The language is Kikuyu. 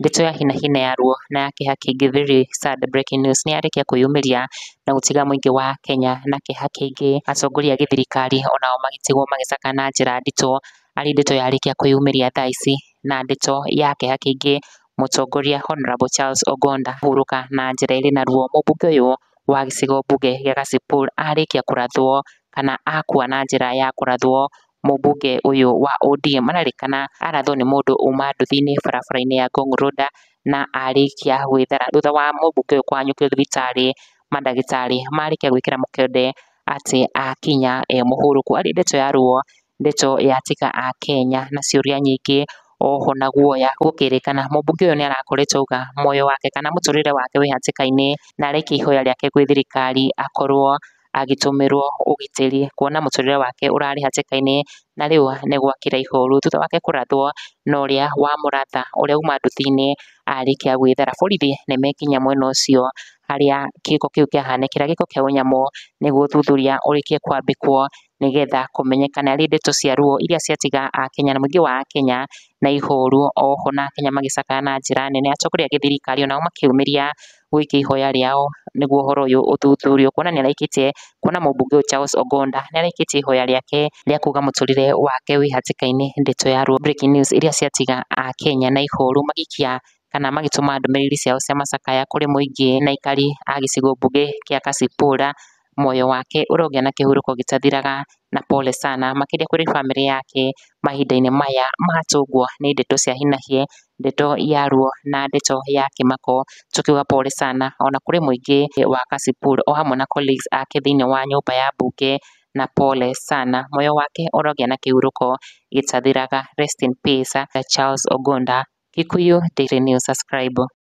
Ndeto ya hinahi na ya ruo na ya kĩeha kĩingĩ, very sad breaking news, nĩ yarĩkia kwĩyumĩria na gũtiga mũingĩ wa Kenya na kĩeha kĩingĩ. Atongoria a gĩthirikari onao magĩtigwo magĩcakaya na njĩra nditũ, arĩ ndeto yarĩkia kwĩyumĩria thaa ici na ndeto ya kĩeha kĩingĩ. Mũtongoria Honorable Charles Ogonda kũhurũka na njĩra ĩrĩ na ruo. Mũmbunge ũyũ wa gĩcigo mbunge gĩa Kasipul arĩkia kũrathwo kana akua na njĩra ya kũrathwo. Mũmbunge ũyũ wa ODM ararĩkana arathwo nĩ mũndũ uma nduthi-inĩ barabara-inĩ ya Ngong Road na arĩkia gwĩthara. Thutha wa mũmbunge ũyũ kũhanyũkio thibitarĩ, mandagĩtarĩ marĩkia gwĩkĩra mũkende atĩ akinya e mũhurũku. Arĩ ndeto ya ruo, ndeto yatiga Akenya na ciũria nyingĩ oho na guoya, gũkĩrĩkana mũmbunge ũyũ nĩ arakoretwo auga muoyo wake kana mũtũrĩre wake wĩ hatĩka-inĩ, na arekia ihoya rĩake gwĩ thirikari akorwo agĩtũmĩrwo ũgitĩri kuona mũtũrĩre wake ũrarĩ hatĩka-inĩ, na rĩu nĩ gwakira ihoru thutha wake kũrathwo na ũrĩa wamũratha ũrĩa uma nduthi-inĩ arĩkia gwĩthara. Borithi nĩ mekinya mwena ũcio harĩa gĩko kĩu kĩahanĩkĩra, gĩko kĩa ũnyamũ, nĩguo ũthuthuria ũrĩkie kwambĩkwo nĩgetha kũmenyekana. Arĩ ndeto cia ruo iria ciatiga Akenya na mũingĩ wa Akenya na ihoru, oho na Akenya magĩcakaya na njĩra nene. Atongoria a gĩthirikari onao makĩyumĩria gũikia ihoya rĩao nĩguo ũhoro ũyũ ũthuthurio, kuona nĩ araikĩtie, kuona mũmbunge ũyũ Charles Ogonda nĩ araikĩtie ihoya rĩake rĩa kuga mũtũrĩre wake wĩ hatĩka-inĩ. Ndeto ya ruo, breaking news iria ciatiga Akenya na ihoru, magĩikia kana magĩtũma ndũmĩrĩri ciao cia macakaya kũrĩ mũingĩ na aikari a gĩcigo mbunge kĩa Kasipul. Muoyo wake ũrogĩa na kĩhurũko gĩtathiraga, na pole sana makĩria kũrĩ bamĩrĩ yake mahinda-inĩ maya matũngwo nĩ ndeto cia hinahi, ndeto ya ruo na ndeto ya kĩmako. Tukiuga pole sana ona kũrĩ mũingĩ wa Kasipul o hamwe na colleagues ake thĩinĩ wa nyũmba ya mbunge, na pole sana, muoyo wake ũrogĩa na kĩhurũko gĩtathiraga. Rest in peace Charles Ogonda. Kikuyu Daily News, subscribe.